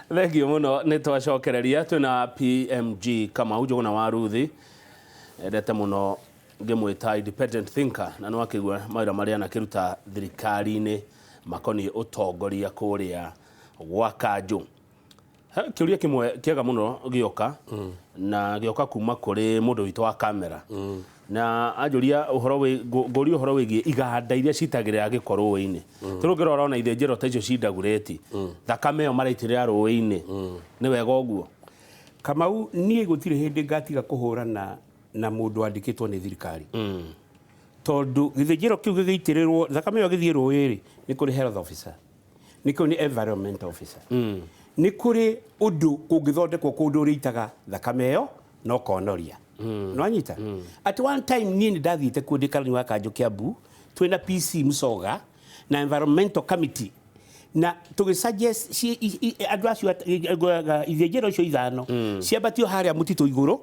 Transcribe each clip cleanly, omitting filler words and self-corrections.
Thengio mũno, nĩ twacokereria. Twĩna PMG Kamau Njũgũna wa Ruthi, endete mũno ngĩmwĩta independent thinker, na nĩ wakĩigua mawĩra marĩa anakĩruta thirikari-inĩ makoniĩ ũtongoria kũrĩa gwa kanjũ. He kĩũria kĩmwe kĩega mũno gĩoka, na gĩoka kuma kũrĩ mũndũ witũ wa kamera, na anjũria ũhoro wĩ ngũria ũhoro wĩgiĩ iganda iria citagĩrĩra gĩko rũĩ-inĩ. Tũrĩ ũngĩrora ona ithĩnjĩro ta icio ci Dagoretti, thakame ĩyo maraitĩrĩra rũĩ-inĩ, nĩ wega ũguo? Kamau, niĩ gũtirĩ hĩndĩ ngatiga kũhũrana na mũndũ wandĩkĩtwo nĩ thirikari, tondũ gĩthĩnjĩro kĩu gĩgĩitĩrĩrwo thakame ĩyo gĩthiĩ rũĩ rĩ, nĩ kũrĩ health officer, nĩ kũrĩ environment officer, nĩ kũrĩ ũndũ kũngĩthondekwo kũndũ ũrĩitaga thakame ĩyo na ũkonoria. Nĩwanyita? At one time niĩ nĩ ndathiĩte kuo ndĩ karani wa kanjũ Kiambu, twĩna PC Musoga na environmental committee, na tũgĩ suggest andũ acio ithĩnjĩro icio ithano ciambatio harĩa mũtitũ igũrũ.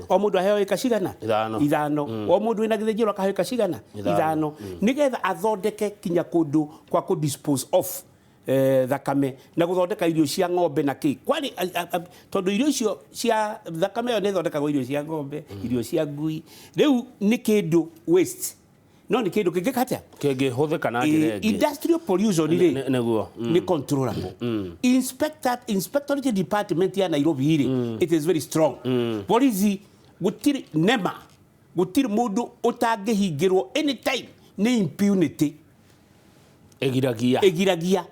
O mũndũ aheo ĩka cigana? Ithano. Ithano. O mũndũ wĩna gĩthĩnjĩro akaheo ĩka cigana? Ithano. Ithano, nĩgetha athondeke kinya kũndũ kwa kũ dispose off thakame na gũthondeka irio cia ng'ombe na kĩ kwarĩ tondũ irio icio cia thakame ĩyo nĩ ĩthondekagwo irio cia ng'ombe, irio cia ngui. Rĩu nĩ kĩndũ waste, no nĩ kĩndũ kĩngĩka atĩa? Kĩngĩhũthĩka na njĩra ĩngĩ. Industrial pollution rĩ, Nĩguo. Nĩ controllable. Inspectorate department ya Nairobi rĩ, it is very strong. Borithi gũtirĩ nema, gũtirĩ mũndũ ũtangĩhingĩrwo anytime, nĩ impunity. Ĩgiragia. Ĩgiragia.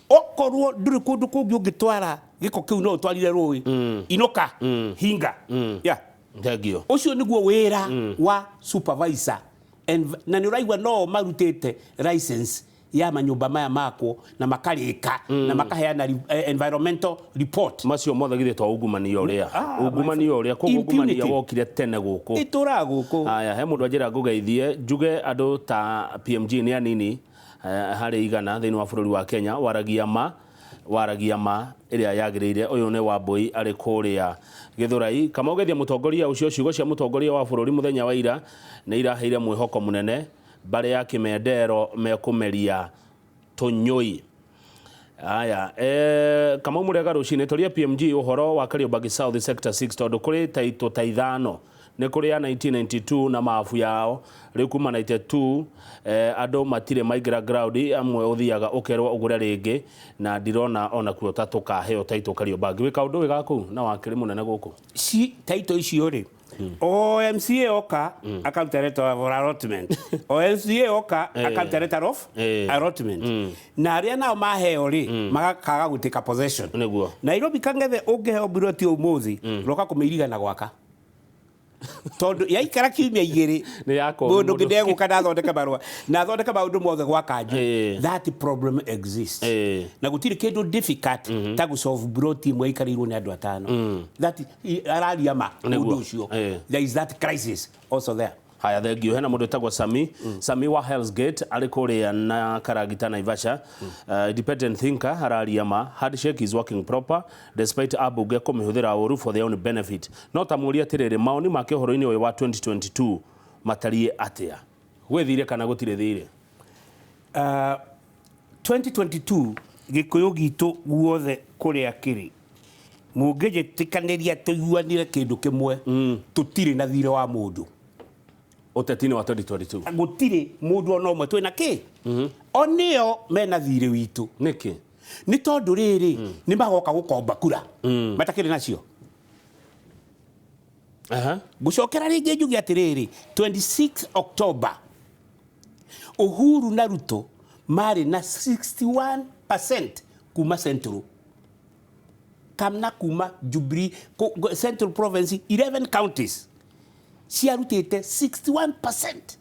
Okorwo ndũrĩ kũndũ kũngĩ ũngĩtwara gĩko kĩu, no ũtwarire rũĩ, inũka hinga, yeah. Thengio. Ũcio nĩguo wĩra wa supervisor. Na nĩ ũraigua no marutĩte license ya manyũmba maya makwo na makarĩka na makaheana environmental report. Macio mothe githĩ to ungumania ũrĩa? Ah, ungumania ũrĩa koguo ungumania Impunity. wokire tene gũkũ. Ĩtũraga gũkũ. Aya, he mũndũ anjĩra ngũgeithie, njuge andũ ta PMG nĩ anini harĩ igana thĩinĩ wa bũrũri wa Kenya. Waragia ma, waragia ma ĩrĩa yagĩrĩire. Ũyũ nĩ Wambui arĩ kũrĩa Gĩthũrai. Kama ũgeithia mũtongoria ũcio, ciugo cia mũtongoria wa bũrũri mũthenya wa ira nĩ iraheire mwĩhoko mũnene. Mbarĩ ya Kĩmendero mekũmeria tũnyũi. Aya, Kamau mũrega rũcinĩ, toria PMG ũhoro wa Kariobangi South Sector 6, tondũ kũrĩ taitũ ta ithano, nĩ kũrĩ ya 1992 na mabu yao rĩu kuma 92, andũ matirĩ maingĩra ground, amwe ũthiaga ũkerwo ũgũre rĩngĩ, na ndirona onakuo ta tũkaheo taitũ Kariobangi. Wĩ kaũndũ wĩ gaku na wakĩrĩ mũnene gũkũ. Ci taito icio rĩ, o MCA oka akaruta letter of allotment, o MCA oka akaruta letter of allotment, na arĩa nao maheo rĩ, magakaga gũtĩka possession. Nairobi Kang'ethe, ũngĩheo mburoti ũmũthĩ, roka kũmĩiriga na gwaka, tondũ yaikara kiumia 2 Nĩ yakwo. Mũndũ ũngĩ ndegũka na athondeke marũa na athondeke maũndũ mothe gwa kanjũ. That problem exists. Na gũtirĩ kĩndũ difficult ta gũsolve mburoti ĩmwe ĩikarĩirwo nĩ andũ atano. That araria ma mũndũ ũcio. There is that crisis also there. Haya, thengio. Hena mũndũ wĩtagwo Sami, Sami wa Hell's Gate arĩ kũrĩa na Karagita Naivasha. Independent thinker araria ma. Handshake is working proper despite ambunge kũmĩhũthĩra ũru for their own benefit. No ta mũrie atĩrĩrĩ, maoni make ũhoro-inĩ ũyũ wa 2022 matariĩ atĩa? Gwĩ thirĩ kana gũtirĩ thirĩ? 2022, gĩkũyũ gitũ guothe kũrĩa kĩrĩ, mũngĩnjĩtĩkanĩria tũiguanĩre kĩndũ kĩmwe, tũtirĩ na thirĩ wa mũndũ. Ũteti-inĩ wa 2022. Gũtirĩ mũndũ ona ũmwe twĩna kĩ o nĩo mena thirĩ witũ. Nĩkĩ? Nĩ tondũ rĩrĩ, nĩ magoka gũkomba kura matakĩrĩ nacio. Ngũcokera rĩngĩ njuge atĩrĩrĩ, 26 October Uhuru na Ruto marĩ na 61% kuma Central, kana kuma Jubilee. Central Province 11 counties ciarutĩte 61%.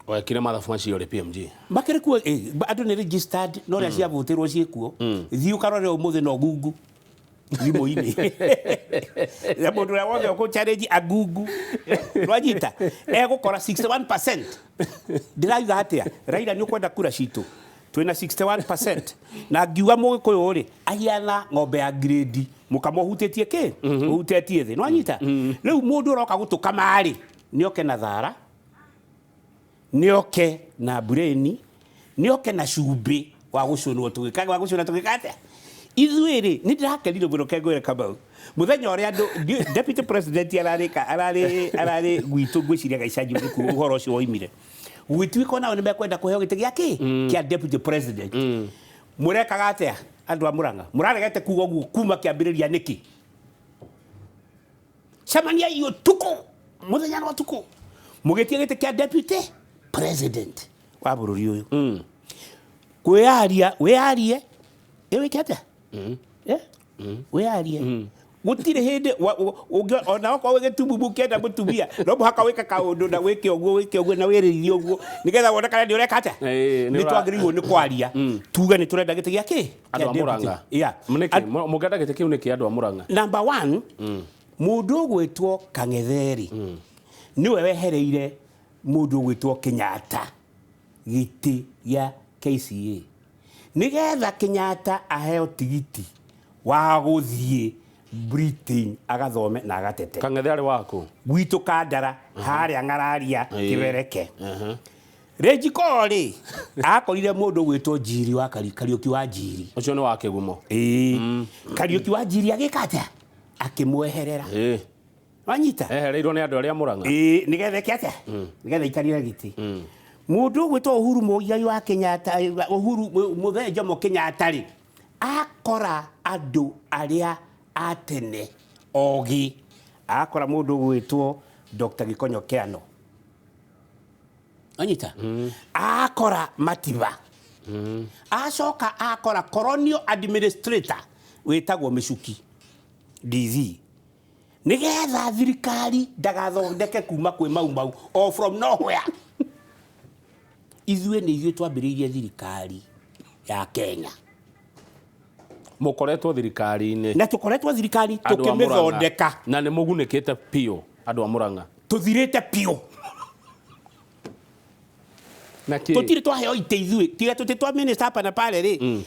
Wekire mathabu macio rĩ, PMG? Makĩrĩ kuo, andũ nĩ registered no ũrĩa ciavũtĩrwo ciĩkuo. Thiĩ ũkarore ũmũthĩ no gungu thimũ-inĩ na mũndũ ũrĩa wothe ũkũ challenge agungu nwanyita egũkora 61%. Ndĩrauga atĩa? Raila, nĩ ũkwenda kura citũ, twĩna 61%, na ngiuga mũgĩkũyũ rĩ ahiana ng'ombe ya grade, mũkamo ũhutĩtie kĩ ũhutĩtie thĩ, nwanyita? Rĩu mũndũ ũroka gũtũkama rĩ, nĩ oke na thara, nĩ oke na mbureni, nĩ oke na cumbĩ wa gũcũnwo, tũgĩka wa gũcũna tũgĩka atĩa? Ithuĩ rĩ, nĩ ndĩrakenire mũno kengwĩre Kamau mũthenya ũrĩa andũ deputy president ararĩ ararĩ ararĩ gwitũ, ngwĩciria Gaicanji nĩkuo ũhoro ũcio woimire, gũgĩtuĩka onao nĩ mekwenda kũheo gĩtĩ gĩa kĩ kĩa deputy president. Mũrekaga atĩa andũ a Mũrang'a? Mũraregete kuga ũguo kuma kĩambĩrĩria nĩkĩ? Cemaniai ũtukũ, mũthenya na ũtukũ, mũgĩtie gĩtĩ kĩa deputy president wa bũrũri ũyũ. Kwĩyaria, wĩyarie, ĩ wĩke atĩa? Eh? Wĩyarie. Gũtirĩ hĩndĩ ona okorwo wĩ gĩtumumu kĩenda mũtumia, no mũhaka wĩke kaũndũ na wĩke ũguo, wĩke ũguo na wĩrĩirie ũguo, nĩgetha wone kana nĩ ũreka atĩa. Ĩĩ, nĩ nĩ twagĩrĩirwo nĩ kwaria tuge nĩ tũrenda gĩtĩ gĩa kĩ? Andũ a Kĩa deputy. Mũrang'a. Yeah. Nĩkĩ mũngĩenda gĩtĩ kĩu nĩkĩ, andũ a Mũrang'a? Number one, mũndũ ũgwĩtwo Kang'ethe-rĩ, nĩwe wehereire mũndũ ũgwĩtwo Kenyatta gĩtĩ gĩa KCA, nĩgetha Kenyatta aheo tigiti wa gũthiĩ Britain agathome na agatete. Kang'ethe arĩ waku? Gwitũ Kandara, harĩa Ng'araria. Kĩbereke. Rĩnjiko rĩ, akorire mũndũ ũgwĩtwo Njiri wa Kariũki wa Njiri. Ũcio nĩ wa Kĩgumo. Ĩĩ, Kariũki wa Njiri agĩka atĩa? Akĩmweherera. Wanyita? Ehereirwo nĩ andũ arĩa Mũrang'a. Ĩĩ, nĩgetha ĩke atĩa? Nĩgetha ikarĩre gĩtĩ. Mũndũ ũgwĩtwo Uhuru Muigai wa Kenyatta, Uhuru Mũthee Jomo Kenyatta rĩ, akora andũ arĩa a tene ogĩ, akora mũndũ ũgwĩtwo Dr. Gĩkonyo Kĩano, anyita, akora Matiba, acoka akora colonial administrator wĩtagwo Mĩcuki DV, nĩgetha thirikari ndagathondeke kuma kwĩ Mau Mau o from nowhere. Ithuĩ nĩ ithuĩ twambĩrĩirie thirikari ya Kenya. Mũkoretwo thirikari-inĩ. Na tũkoretwo thirikari Andũ a Mũrang'a. tũkĩmĩthondeka. Na nĩ mũgunĩkĩte biũ, andũ a Mũrang'a. Tũthirĩte biũ. Na kĩ? Tũtirĩ twaheo itĩ ithuĩ, tiga tũtĩ twa minister hapa na pale rĩ.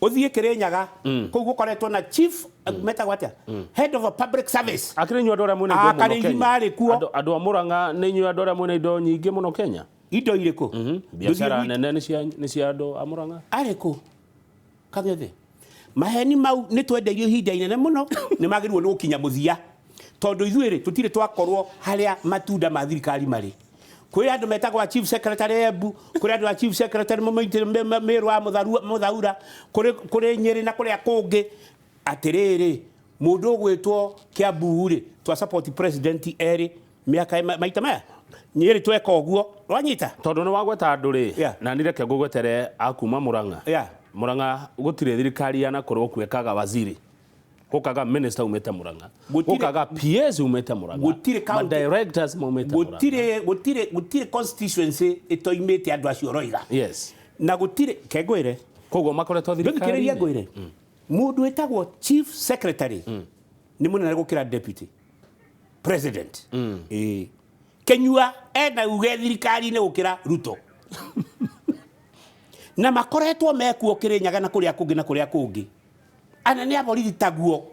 Ũthiĩ Kĩrĩnyaga kũu, gũkoretwo na chief, metagwo atĩa, head of a public service. Akĩrĩ inyuĩ andũ arĩa mwĩna indo mũno Karĩithi Kenya. marĩ kuo. Andũ a Mũrang'a nĩ inyuĩ andũ arĩa mwĩna indo nyingĩ mũno Kenya. Indo irĩkũ? Biacara nene nĩ cia andũ a Mũrang'a. Arĩ kũ Kang'ethe? Maheni mau nĩ twendeirio ihinda inene mũno, nĩ magĩrĩirwo nĩ gũkinya mũthia, tondũ ithuĩ rĩ, tũtirĩ twakorwo harĩa matunda ma thirikari marĩ. Kwĩ andũ metagwo a chief secretary Embu, kũrĩ andũ a chief secretary Mĩrũ wa Mũthaura, kũrĩ Nyĩrĩ na kũrĩa kũngĩ. Atĩrĩrĩ, mũndũ ũgwĩtwo Kiambu rĩ, twa support president erĩ mĩaka maita maya Nyĩrĩ tweka ũguo, wanyita? Tondũ nĩ wagweta andũ rĩ, na nĩ reke ngũgwetere a kuma Mũrang'a. Mũrang'a gũtirĩ thirikari yanakorwo kuo ĩkaga waziri, gũkaga minister umĩte Mũrang'a, gũkaga PS umĩte Mũrang'a, Gũtirĩ ma directors maumĩte Mũrang'a. Gũtirĩ constituency ĩtoimĩte andũ acio ũroiga. Na gũtirĩ kengwĩre. Koguo makoretwo ndũthikĩrĩria thirikari-inĩ. Ngwĩre, mũndũ wĩtagwo chief secretary nĩ mũnene gũkĩra deputy president. Ĩĩ, Kenyua ena uge thirikari-inĩ gũkĩra Ruto, na makoretwo mekuo Kĩrĩnyaga na kũrĩa kũngĩ na kũrĩa kũngĩ. Anene a borithi taguo,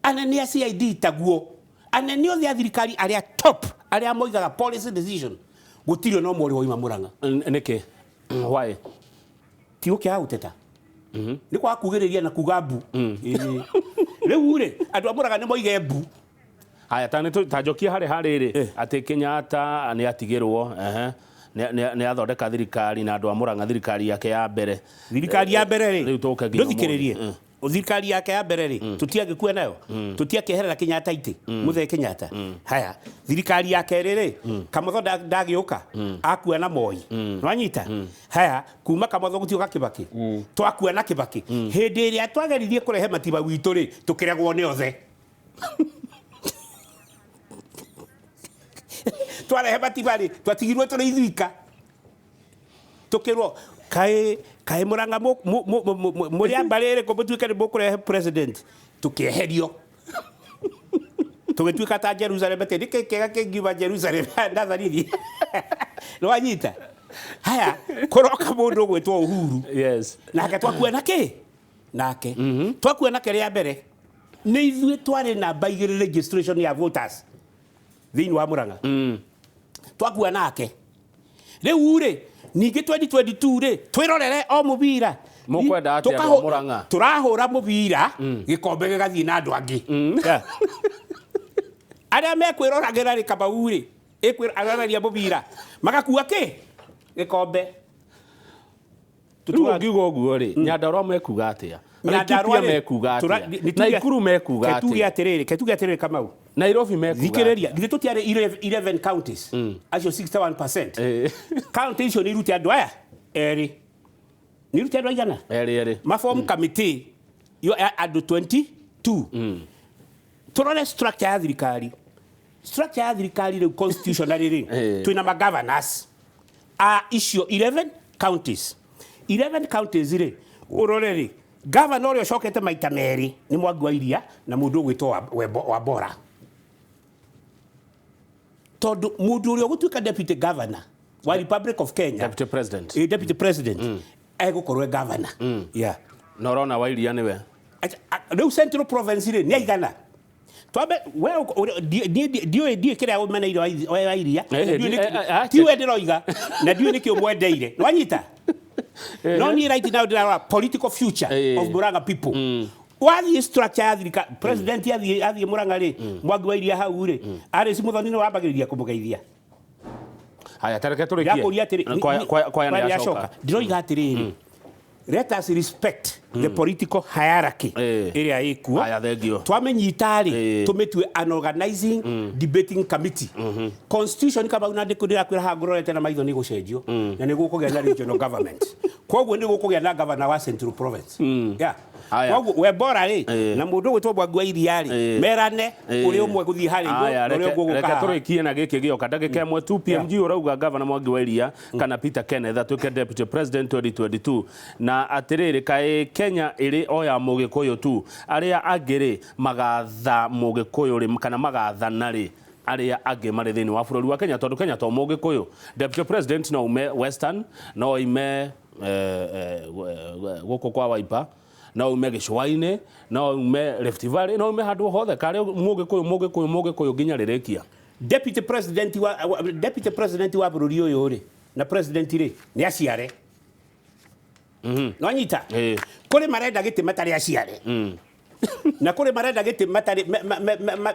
anene a CID taguo, anene othe a thirikari arĩa top, arĩa moigaga policy decision, gũtirĩ ona ũmwe ũrĩ wauma Mũrang'a. Nĩkĩ? Why? Ti gũkĩaga gũteta, nĩ kwaga kugĩrĩria na kuga mbu. Ĩĩ. Rĩu rĩ, andũ a Mũrang'a nĩ moige mbu. Haya, ta nĩ ta njokie harĩ harĩrĩ atĩ Kenyatta nĩ atigĩrwo, ehe, nĩ athondeka thirikari na andũ a Mũrang'a, thirikari yake ya mbere. Thirikari ya mbere rĩ, Rĩu tũke nginya ndũthikĩrĩrie. ũmũthĩ. Thirikari yake ya mbere rĩ, tũtiangĩkua nayo, tũtiakĩeherera Kenyatta itĩ, mũthee Kenyatta. Haya, thirikari ya kerĩ rĩ, Kamotho ndagĩũka, akua na Moi, nwanyita? Haya, kuma Kamotho gũtiũka Kĩbakĩ, twakua na Kĩbakĩ. Hĩndĩ ĩrĩa twageririe kũrehe Matiba witũ rĩ, tũkĩregwo nĩ othe. Twarehe Matiba rĩ, twatigirwo tũrĩ ithuika, tukirwo kaĩ kaĩ Mũrang'a mũrĩ a mbarĩ ĩrĩkũ mũtuĩke nĩ mũkũrehe president? Tukĩeherio, tũgĩtuĩka ta Jerusalem, atĩ nĩkĩ kĩega kĩngiuma Jerusalem Nazareth? Nĩwanyita? Haya, kũroka mũndũ ũgwĩtwo Uhuru. Nake twakua na kĩ nake, twakua nake rĩa mbere nĩ ithuĩ twarĩ namba 2 registration ya voters thĩinĩ wa Mũrang'a. Twakua nake. Rĩu rĩ, ningĩ 2022 rĩ, twĩrorere o mũbira. Mũkwenda atĩa andũ a Murang'a? Tũrahũra mũbira, gĩkombe gĩgathiĩ na andũ angĩ. Yeah. Arĩa mekwĩroragĩra rĩ, Kamau rĩ, ĩkwĩroraria mũbira magakua kĩ gĩkombe. Rĩu ũngiuga ũguo rĩ, Nyandarua mekuga atĩa? Nyandarua Laikipia rĩ, mekuga atĩa? Naikuru mekuga ketuge atĩa? Atĩrĩrĩ, ketuge atĩrĩrĩ, Kamau. Nairobi mekuga Thikĩrĩria, githĩ tũtiarĩ 11 counties acio 61%? County icio nĩ irute andũ aya erĩ, nĩ irute andũ aigana? Erĩ erĩ. Maform committee yo ya andũ 22. Tũrore structure ya thirikari, structure ya thirikari rĩu constitutionally rĩ, twĩna magovernors a icio 11 counties. 11 counties rĩ, ũrore rĩ, governor ũrĩa ũcokete maita merĩ nĩ Mwangi wa Iria na mũndũ ũgwĩtwo Wambora, tondũ mũndũ ũrĩa ũgũtuĩka deputy governor wa Republic of Kenya, Deputy president. Deputy president, egũkorwo e governor, yeah. Na ũrona wa Iria nĩwe? Rĩu Central Province rĩ, nĩ aigana? Twambe we ndiũĩ, ndiũĩ kĩrĩa ũmeneire wa Iria. Ndiũĩ tiwe ndĩroiga na ndiũĩ nĩkĩ ũmwendeire, nwanyita? No niĩ right now ndĩrarora political future of Murang'a people. Wathiĩ structure ya thirikari, president athiĩ Murang'a rĩ, Mwangi wa Iria hau rĩ, Alice Muthoni nĩ wambagĩrĩria kũmũgeithia. Haya, tareke tũrĩkie. Ndakũria atĩrĩ, Kwaya nĩ kwaya yacoka. Ndĩroiga atĩrĩrĩ, let us respect the political hierarchy ĩrĩa ĩkuo. Haya, thengio. Twamĩnyita rĩ, tũmĩtue an organizing debating committee. Constitution, kama una ndĩkũ, ndĩrakwĩra haha ngũrorete na maitho, nĩ gũcenjio na nĩ gũkũgĩa na regional government, koguo nĩ gũkũgĩa na governor wa Central Province, yeah. Haya. Koguo Wembora rĩ, na mũndũ ũgwĩtwo Mwangi wa Iria rĩ, merane ũrĩa ũmwe gũthiĩ harĩa igũrũ Haya, na ũrĩa reke ũngĩ gũka reke haha. tũrĩkie na gĩkĩ gĩoka ndagĩka ĩmwe tu. PMG, ũrauga gavana Mwangi wa Iria kana Peter Kenneth atuĩke deputy president 2022? Na atĩrĩrĩ, kaĩ Kenya ĩrĩ o ya mũgĩkũyũ tu? Arĩa angĩ rĩ, magatha mũgĩkũyũ rĩ, kana magathana rĩ arĩa angĩ marĩ thĩinĩ wa bũrũri wa Kenya? Tondũ Kenya to mũgĩkũyũ. Deputy president no ume Western, no ime gũkũ kwa Wiper, no ume gĩcũa-inĩ, no ume Rift Valley, no ume handũ hothe. Karĩ mũgĩkũyũ, mũgĩkũyũ, mũgĩkũyũ nginya rĩrĩkia? Deputy president wa bũrũri ũyũ rĩ, na president rĩ, nĩ aciare, nwanyita? Kũrĩ marenda gĩtĩ matarĩ aciare, na kũrĩ marenda gĩtĩ matarĩ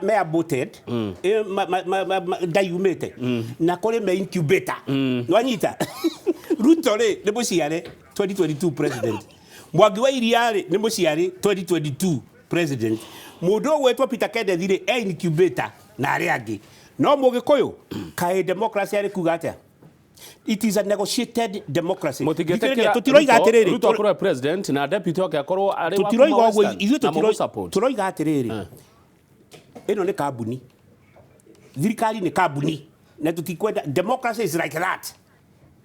me aborted, ndayumĩte, na kũrĩ me incubator, nwanyita? Ruto rĩ, nĩ mũciare 2022 president. Mwangi wa Iria rĩ, nĩ mũciare 2022 president. Mũndũ ũgwĩtwo Peter Kenneth rĩ, e incubator na arĩa angĩ no mũgĩkũyũ. Kaĩ democracy arĩ kuga atĩa? It is a negotiated democracy. Mũtingĩtĩkĩra Tũtiroiga atĩrĩrĩ, Ruto akorwo e president na deputy wake akorwo arĩ wa tũtiroiga kuma ũguo Western, ithuĩ. Na mũmũsupport? Tũroiga atĩrĩrĩ, ĩno nĩ kambuni, thirikari nĩ kambuni, na tũtikwenda. Democracy is like that,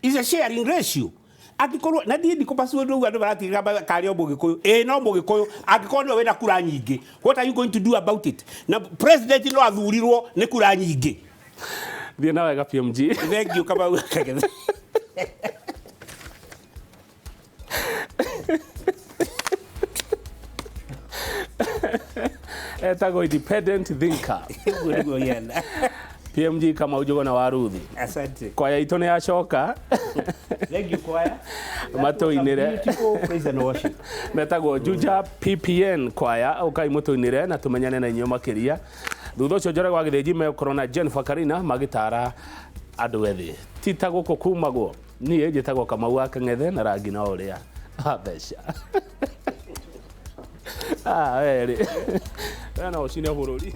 is a sharing ratio. Angĩkorwo na niĩ ndikũbacio ndauga andũ maratigĩra karĩ o mũgĩkũyũ, ĩĩ, no mũgĩkũyũ angĩkorwo nĩwe wĩna kura nyingĩ, what are you going to do about it? Na president no athurirwo nĩ kura nyingĩ. Thiĩ na wega, PMG. Thank you, Kamau Kagetha. Etagwo independent thinker. Ũguo nĩguo gĩana. PMG Kamau Njũgũna wa Ruthi. Asante. Kwaya itũ nĩ yacoka. Thank you, choir. Matũinĩre. Beautiful praise and worship. Metagwo Juja PPN kwaya. Ũkai mũtũinĩre na tũmenyane na inyuĩ makĩria. Thutha ũcio Njoroge wa Gĩthĩnji mekorwo na Jennifer Karina magĩtara andũ ethĩ ti ta gũkũ kumagwo. Niĩ njĩtagwo Kamau wa Kang'ethe, na rangi no ũrĩa wa mbeca. Ah, werĩ we no ũcine bũrũri.